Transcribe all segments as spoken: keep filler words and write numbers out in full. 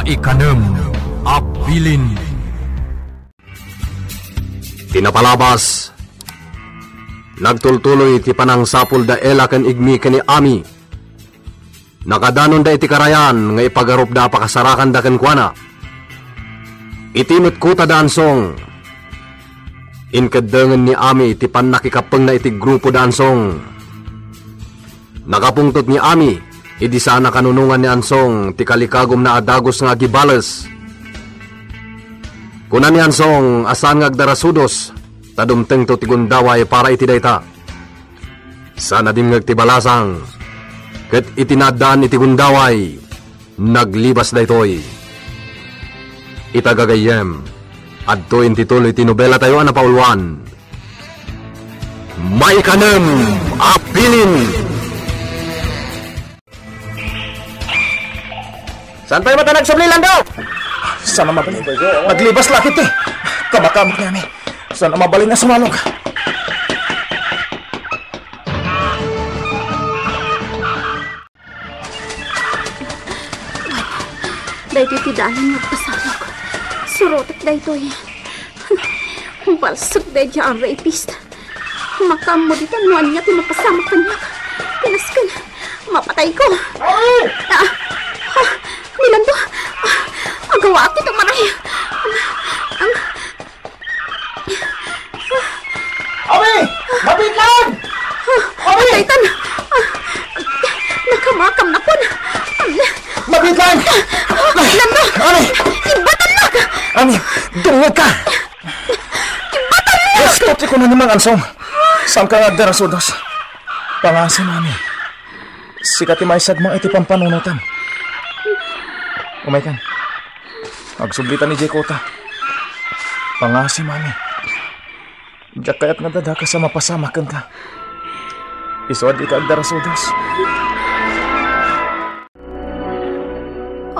Ikanem a bilin. Ti napalabas, nagtultuloy ti panangsapul da Ella ken Igmi ken ni Ami. Nakadanonda iti karayan nga ipagarupda a pakasarakanda kenkuana. Iti met kuta da Ansong, inkeddengen ni Ami ti pannakikappengna iti grupo da Ansong. Nakapungtot ni Ami idi saan a kanunongan ni Ansong ti kalikagumna a dagus nga agibales. Kuna ni Ansong a saan nga agdarasudos ta dumtengto ti gundaway para iti dayta. Saan a dimngeg ti balasang, ket iti naaddaan iti gundaway, naglibas daytoy. Ita gagayyem, adtoy intituloy ti nobelatayo a napauluan. Maikanem a bilin. Saan tayo mata nagsubli, Lando? Saan a mabalin? Naglibas la ket ti kabakamok ni Ami. Saan a mabalin a sumalok? Daytoy ti dalan nga agpasalok. Surotek daytoy. Balsek daydiay a rapist. Makaammo dita no ania ti mapasamak kaniak. Pinasken. Mapatayko. Ami! Ah, ah, Milando. Ah, agawaak dita, maray. Ang, ang, Ami! Mabitlan! Ami! Daytan. Ah, nakamakam na kun. Mabitlan! Milando. Ami! Ibatannak! Ami! Dungog ka! Ibatannak! Yes, ti kuna ni Mang Ansong. Saan ka nga agdarasudos? Pangasim, Ami. Sika ti maisagmang iti pampanunotam. Umaykan. Agsublitan idiay kuta. Pangasim, Ami. Diak kayat nga dadakas a mapasamak kenka. Isu a dika agdarasudos.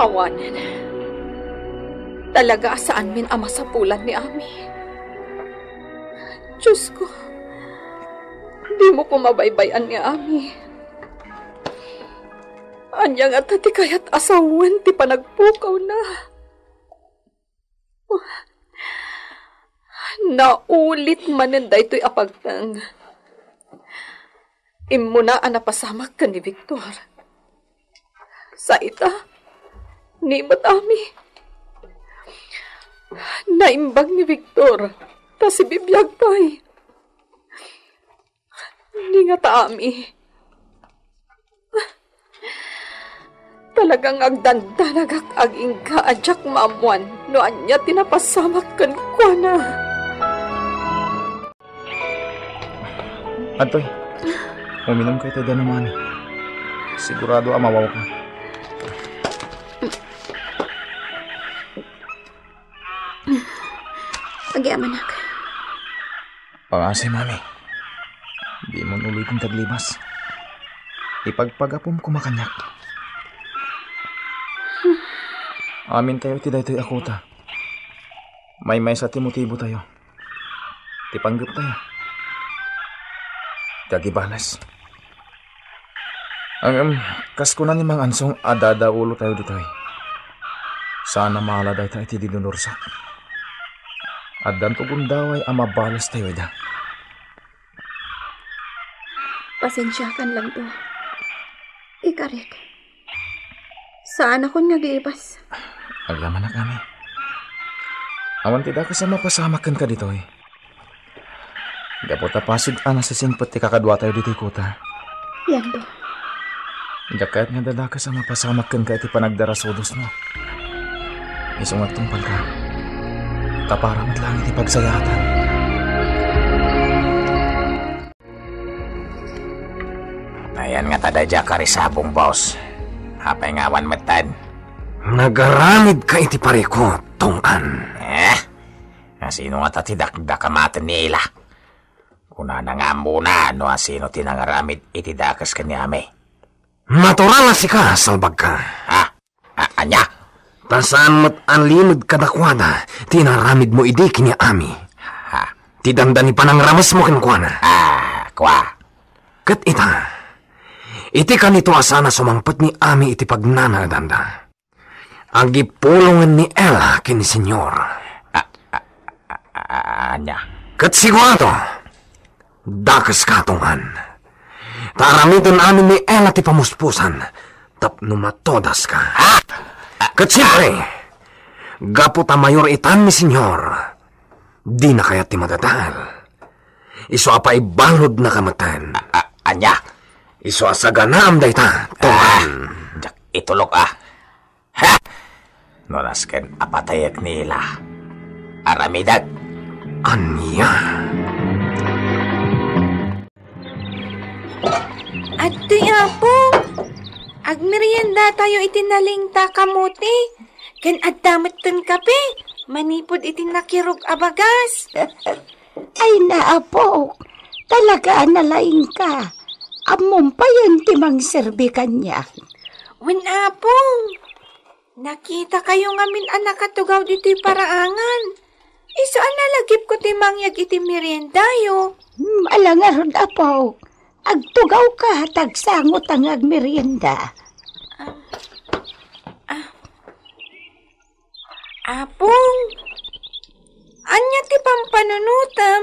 Awanen. Talaga a saanmin a masapulan ni Ami. Diosko, dimo koma baybay-an ni Ami. Ania ngata ti kayat a sawen ti panagpukawna? Naulit manen daytoy a pagteng. Immuna a napasamak ken ni Victor. Sa ita, ni met, Ami. Naimbag ni Victor, ta sibibiag pay. Ni ngata, Ami. Talaga nga agdandanagak agingga a diak maammuan no ania ti napasamak kenkuana. Adtoy, uminumka iti danum, Ami. Sigurado a mawawka. Agyamanak. Pangasim, Ami. Dimon uloy ti aglibas. Ipagpagapom koma kaniak. Amintayo iti daytoy a kuta. Maymaysa ti motibotayo. Ti panggeptayo. Ti agibales. Ngem, kas kuna ni Mang Ansong, adda ulotayo ditoy. Saan a maala dayta iti dinunursak. Addanto gundaway a mabalestayo ida. Pasensiakan, Lando. Ikarik. Saanakon nga aglibas. Agyamanak, Ami. Awan ti dakes a mapasamak kenka ditoy. Gapu ta pasig a nasisingpet ti kakaduatayo ditoy kuta. Lando. Diak kayat nga adda dakes a mapasamak kenka iti panagdarasudosmo. Isu nga agtungpalka. Ta para met laeng iti pagsayaatan. Ayan ngata daydiay a karisabong, boss. Apay nga awan metten? Nagaramidka iti parikut, Tong-an. Eh? Asino ngata ti dakdak a maten ni Ella? Kunana nga ammona no asino ti nangaramid iti dakes ken ni Ami. Natural a sika, salbagka. Ha? A-, ania? Ta saan met a limed kadakuada ti inaramidmo idi ken ni Ami. Ha? Ti dandani panangramesmo kenkuana. Ah, kua. Ket ita, iti kanito a saan a sumangpet ni Ami iti pagnanaedanda. Agipulongen ni Ella ken ni Señor. A-, a-, a-, a-, ania? Ket sigurado, dakes ka, Tongan. Ta aramiden amin ni Ella ti pamuspusan tapno matodas ka. Ha? Ket siempre, gapu ta mayor itan ni Señor, dina kayat ti madadael. Isu a paibaludna ka metten. A-, a-, ania? Isu a saganaam dayta, Tongan. Ah, diak itulok, ah. Ha! No nasken a patayek ni Ella, aramidek. Ania? Adtoy, Apo. Agmeriendatayo iti nalingta kamote. Ken adda metten kape manipud iti nakirug a bagas. Ay, Apo, talaga a nalaingka. Ammom payen ti mangserbi kaniak. Wen, Apong, nakitakayo ngamin a nakatugaw ditoy paraangan. Isu a nalagipko ti mangyag iti meriendayo. Hmm, ala ngarud, Apo. Agtugawka, ta agsangota nga agmerienda. Ah, ah. Apong, ania ti pampanunotem?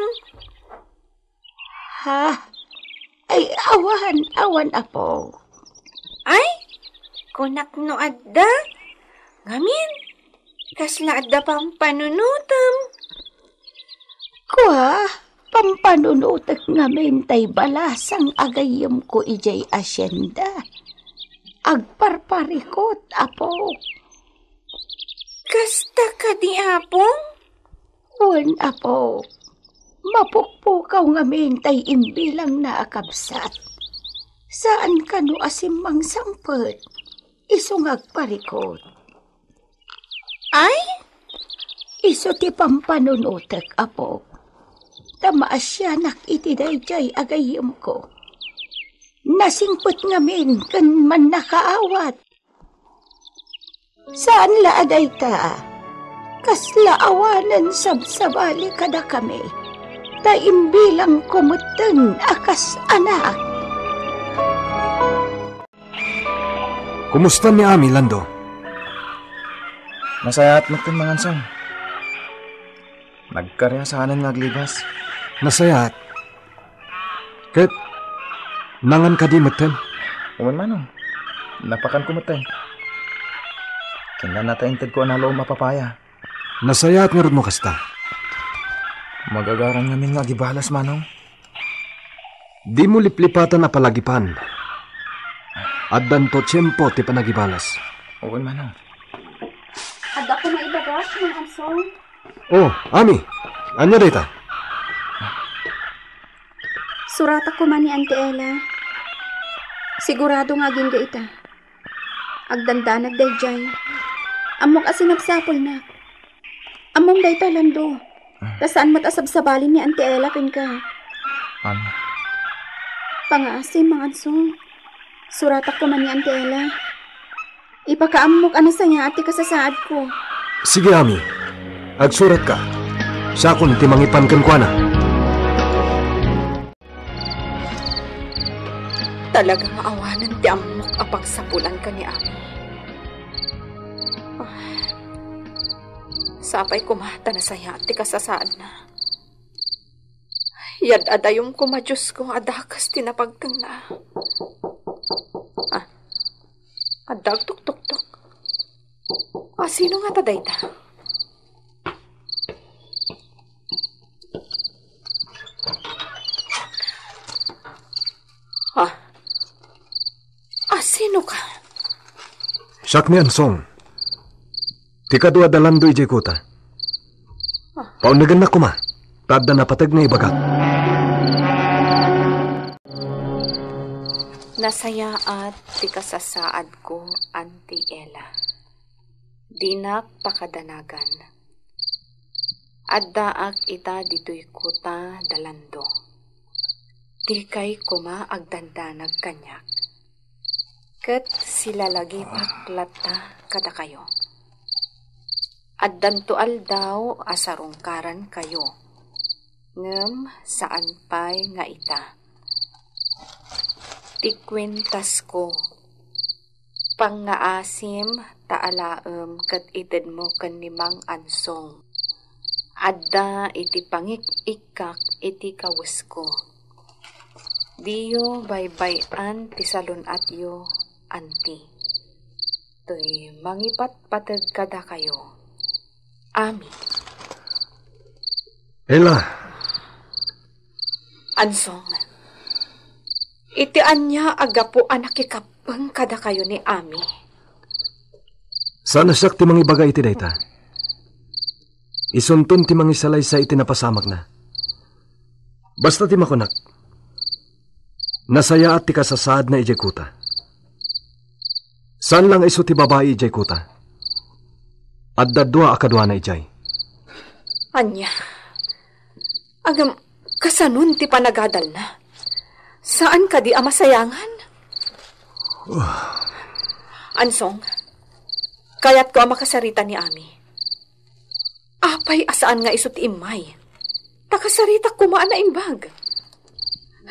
Ha? Ay, awan, awan, Apo. Ay, kunak no adda. Ngamin, kasla adda pampanunotem? Kua, pampanunotek ngamin tay balasang a gayyemko idiay asienda. Agparparikot, Apo. Kasta kadi, Apong? Wen, Apo. Mapukpukaw ngamin tay imbilangna a kabsat. Saan kano a simmangsangpet, isu nga agparikot. Ay? Isu ti pampanunotek, Apo. Ta maasianak iti daydiay a gayyemko. Nasingpet ngamin ken mannakaawat. Saan la a dayta, kasla awanen sabsabali kadakami, ta imbilangko metten a kas anak. Kumusta ni Ami, Lando? Nasayaat metten, Mangansong. Nagkari a saanen nga aglibas. Nasayaat. Ket, nangan kadi metten? Wen, Manong. Napakanko metten. Kinanata intedko a nalom a papaya. Nasayaat ngarud no kasta. Magagaran ngamin nga agibalas, Manong. Dimo liplipatan a palagipan. Addanto tiempo ti panagibalas. Wen, Manong. Adda koma ibagas, Manong Ansong. Oh, Ami. Ania dayta? Suratak koma ni Auntie Ella. Sigurado nga agingga ita. Agdandanag daydiay. Ammok a sinapsapulnak. Ammom dayta, Lando. Ah. Ta saan met a sabsabali ni Auntie Ella kenka. Ano? Pangaasim, Mangansong. Suratak koma ni Auntie Ella. Ipakaammok a nasayaat ti kasasaadko. Sige, Ami. Agsuratka. Siakon ti mangipan kenkuana. Talaga nga awanen ti ammok a pagsapulanka ni Ami. Ah, sapay koma ta nasayaat ti kasasaadna. Yad-adayom koma, Diosko, a dakes ti napagtengna. Ah, adda agtuktoktok. A, sino ngata dayta? Ah, a, sino ka? Siak ni Ansong. Ti kadua da Lando idiay kuta. Paunnegennak koma, ta adda napateg nga ibagak. Nasayaat ti kasasaadko, Auntie Ella. Dinak pakadanagan. Addaak ita ditoy kuta da Lando. Dikay koma agdandanag kaniak. Ket silalagipek latta kadakayo. Addanto aldaw a sarungkarankayo, ngem saan pay nga ita. Ti kuentasko, Pangngaasim ta alaem ket itedmo ken ni Mang Ansong. Adda iti pangik-ikkak iti kawesko. Diyo baybay-an ti salun-atyo, anti. Toy mangipatpateg kadakayo. Ami. Ella. Ansong, iti ania a gapu a nakikappeng kadakayo ni Ami? Saan a siak ti mangibaga iti dayta. Isunton ti mangisalaysay iti napasamakna. Basta ti makunak, nasayaat ti kasasaadna idiay kuta. Saan lang isu ti babai idiay kuta. Adda dua a kaduana idiay. Ania? Agam, kasanon ti panagadalna? Saan kadi a masayangan? Ansong, kayatko a makasarita ni Ami. Apay a saan nga isu ti immay? Ta kasaritak koma a naimbag.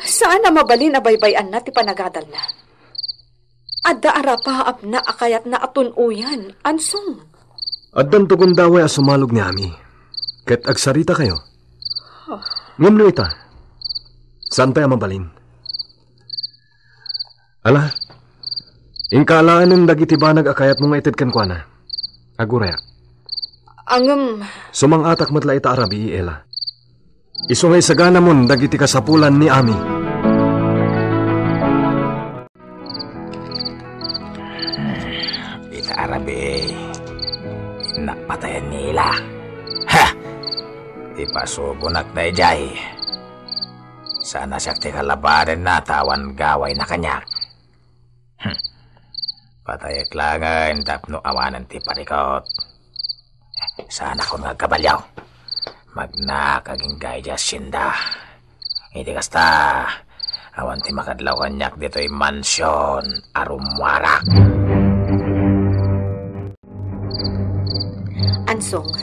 Saan a mabalin a baybay-anna ti panagadalna. Adda arapaapna a kayatna a tun-oyan, Ansong. Addanto gundaway a sumalog ni Ami. Ket agsarita kayo. Ngem no ita, saan pay a mabalin. Ala, inka alaenen dagiti banag a kayatmo nga ited kenkuana. Agurayak. Ngem, sumang-atak met la ita a rabii, Ella. Isu nga isaganamon dagiti kasapulan ni Ami. Ita a rabii, innak patayen ni Ella. Ha! Ipasubonak daydiay. Saan a siak ti kalabanenna ta awan gawayna kaniak. Hmm. Patayek laengen tapno awanen ti parikot. Saanakon nga agkabalio. Magnaak agingga idiay hacienda. Iti kasta, awan ti makadlaw kaniak ditoy mansion a rummuarak. Ansong,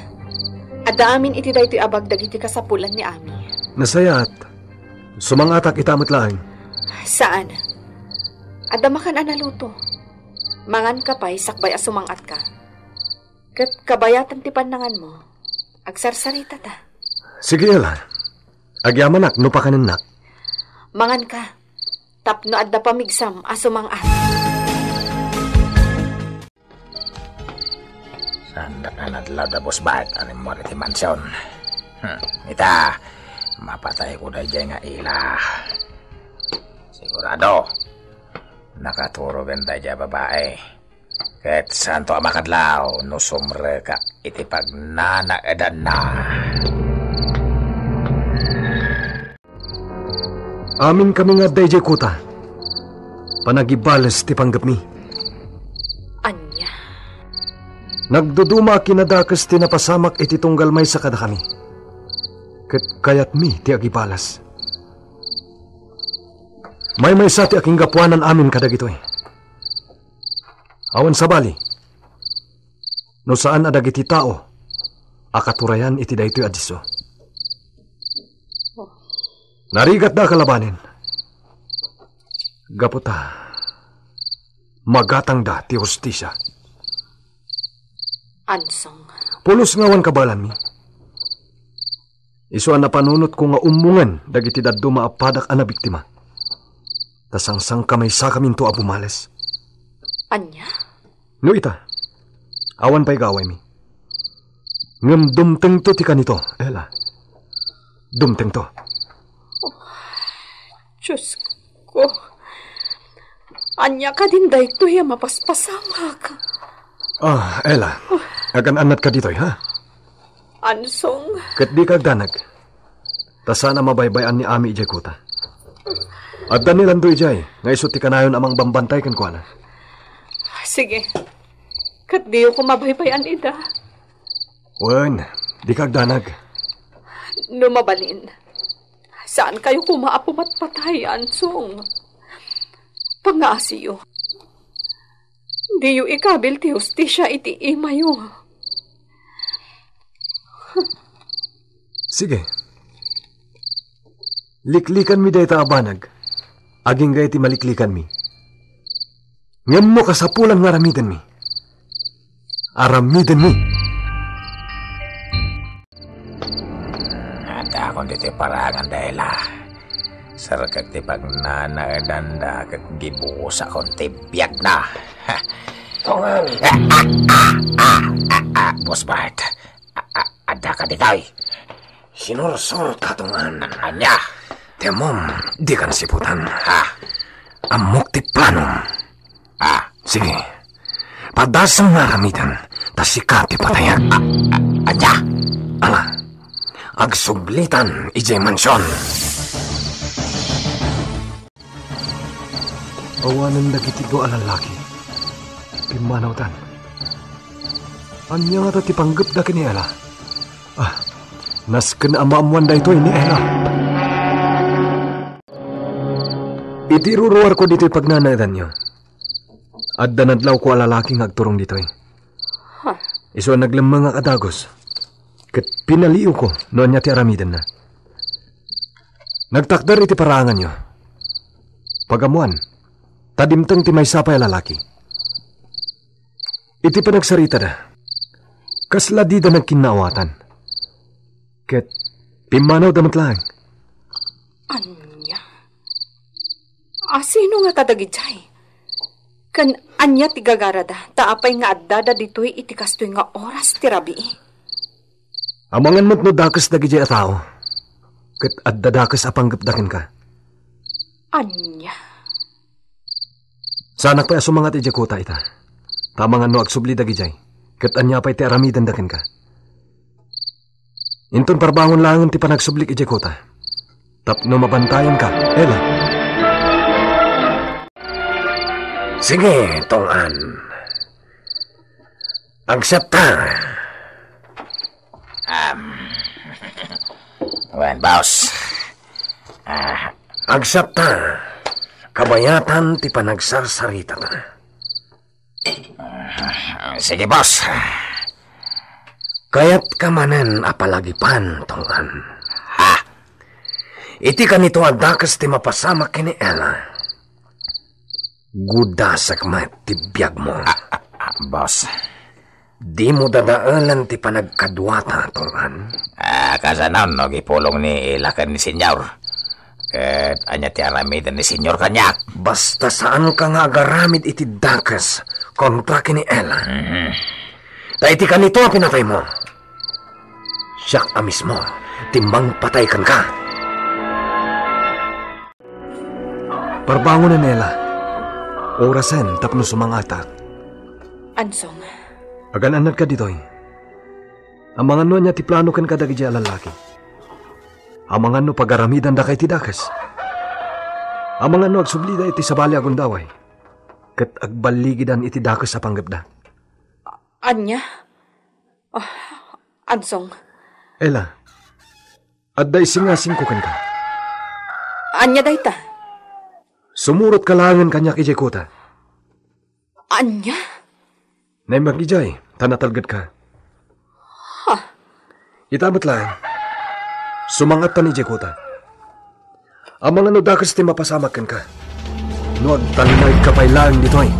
adda amin iti daytoy a bag dagiti kasapulan ni Ami. Nasayaat. Sumang-atak ita met laeng. Saan. Adda makan a naluto. Manganka pay sakbay a sumang-atka. Ket kabayatan ti pannanganmo, agsarsaritata. Sige, Ella. Agyamanak no pakanennak. Manganka, tapno adda pamigsam a sumang-at. Saan da nga nadlaw da Boss Bart a rimmuar iti mansion. Hmm, ita, mapatayko daydiay nga Ella. Sigurado, nakaturogen daydiay a babai. Ket saanto a makadlaw no sumrekak iti pagnanaedanna. Aminkami nga adda idiay kuta. Panagibales ti panggepmi. Ania? Nagduduma a kinadakes ti napasamak iti tunggal maysa kadakami. Ket kayatmi ti agibales. Maymaysa ti akinggapuanan amin kadagitoy. Awan sabali, no saan a dagiti tao a katurayan iti daytoy a disso. Narigatda a kalabanen. Gapu ta magatangda ti hustisia. Ansong. Pulos nga awan kabaelanmi. Isu a napanunotko nga ummongen dagiti dadduma a padak a nabiktima. Ta sangsangkamaysakaminto a bumales. Ania? No ita, awan pay gawaymi. Ngem dumtengto ti kanito, Ella. Dumtengto. Oh, Diosko. Ania kadin daytoy a mapaspasamak? Ah, Ella, agan-annatka ditoy, ha? Ansong. Ket dika agdanag. Ta saan a mabaybay-an ni Ami idiay kuta. Adda ni Lando idiay, nga isu ti kanayon a mangbambantay kenkuana. Sige. Ket diyo koma baybay-an ida. Wen, dika agdanag. No mabalin, saankayo koma a pumatpatay, Ansong. Pangngaasiyo. Diyo ikabil ti hustisia iti imayo. Sige. Liklikanmi dayta a banag. Agingga iti maliklikanmi. Ngem no kasapulan nga aramidenmi, aramidenmi. Adakon ditoy parangan da Ella. Serkek ti pagnanaedanda ket gibusakon ti biagna. Tongan. Ah, ah, ah, ah, ah, Boss Bart. Ah, ah, adda ka ditoy? Sinursor ka, Tongan. Ania? Ti ammom, dikan siputan. Ha? Ammok ti planom. Ah, sige. Padasem nga aramiden, ta sika ti patayak. Ah, ah, ania? Ala, agsublitan idiay mansion. Awanen dagiti dua a lallaki. Pimmanawtan. Ania ngata ti panggepda ken ni Ella? Ah, nasken a maammoan daytoy ni Ella. Iti iruruarko ditoy pagnanaedanyo, adda nadlawko a lalaki nga agturong ditoy. Huh. Isu a naglemmengak a dagus, ket pinaliiwko no ania ti aramidenna. Nagtakder iti paraanganyo. Pagammoan, ta dimteng ti maysa pay a lalaki. Iti panagsaritada, kasla dida nagkinnaawatan. Ket pimmanawda met laeng. Ania? A, sino ngata dagidiay? Ken ania ti gagarada, ta apay nga addada ditoy iti kastoy nga oras ti rabii? Amangan met no dakes dagidiay a tao, ket adda dakes a panggepda kenka. Ania? Saanak pay a sumangat idiay kuta ita. Ta amangan no agsubli dagidiay, ket ania pay ti aramidenda kenka. Inton parbangon laengen ti panagsublik idiay kuta, tapno mabantayanka, Ella. Sige, Tongan. Agsetta. Um, wen, boss. Ah, agsetta. Kabayatan ti panagsarsarita ta. Ah, sige, boss. Kayat ka manen a palagipan, Tongan. Ha? Iti kanito a dakes ti mapasamak ken ni Ella, gudasek met ti biagmo. Ah, ah, ah, boss. Dimo dadaelen ti panagkaduata, Tongan. Ah, kasano no agipulong ni Ella ken ni Senyor? Ket ania ti aramiden ni Senyor kaniak? Basta saanka nga agaramid iti dakes kontra ken ni Ella. Mhm. Ta iti kanito a pinataymo, siak a mismo ti mangpatay kenka. Parbangonen, Ella. Orasen tapno sumangatak. Ansong. Agan-annadka ditoy. Amangan no ania ti plano kenka dagidiay a lallaki. Amangan no pagaramidandaka iti dakes. Amangan no agsublida iti sabali a gundaway, ket agballigidan iti dakes a panggepda. Ania? Ah, Ansong. Ella, adda isingasingko kenka. Ania dayta? Sumurotka laengen kaniak idiay kuta. Ania? Naimbag idiay, ta natalgedka. Ha? Ita met laeng. Sumangatta idiay kuta. Amangan no dakes ti mapasamak kenka. No agtalinaedka pay laeng ditoy.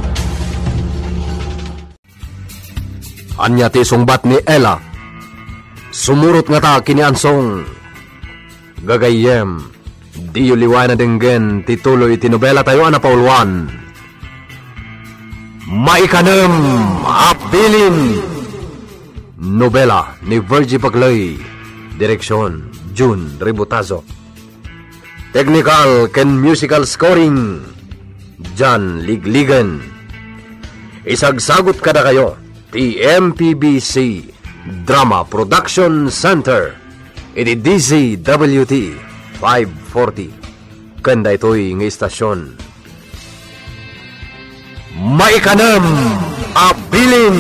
Ania ti sungbat ni Ella? Sumurot ngata ken ni Ansong. Gagayyem, diyo liwayan a denggen ti tuloy iti nobela tayo a napauluan. Maikanem a bilin. Nobela ni Virgie Bagley. Direksyon, Jun Ributazo. Technical ken musical scoring, John Ligligan. Isagsagut kadakayo ti M P B C Drama Production Center iti D Z W T five forty. Ken daytoy nga istasyon, maikanem a bilin.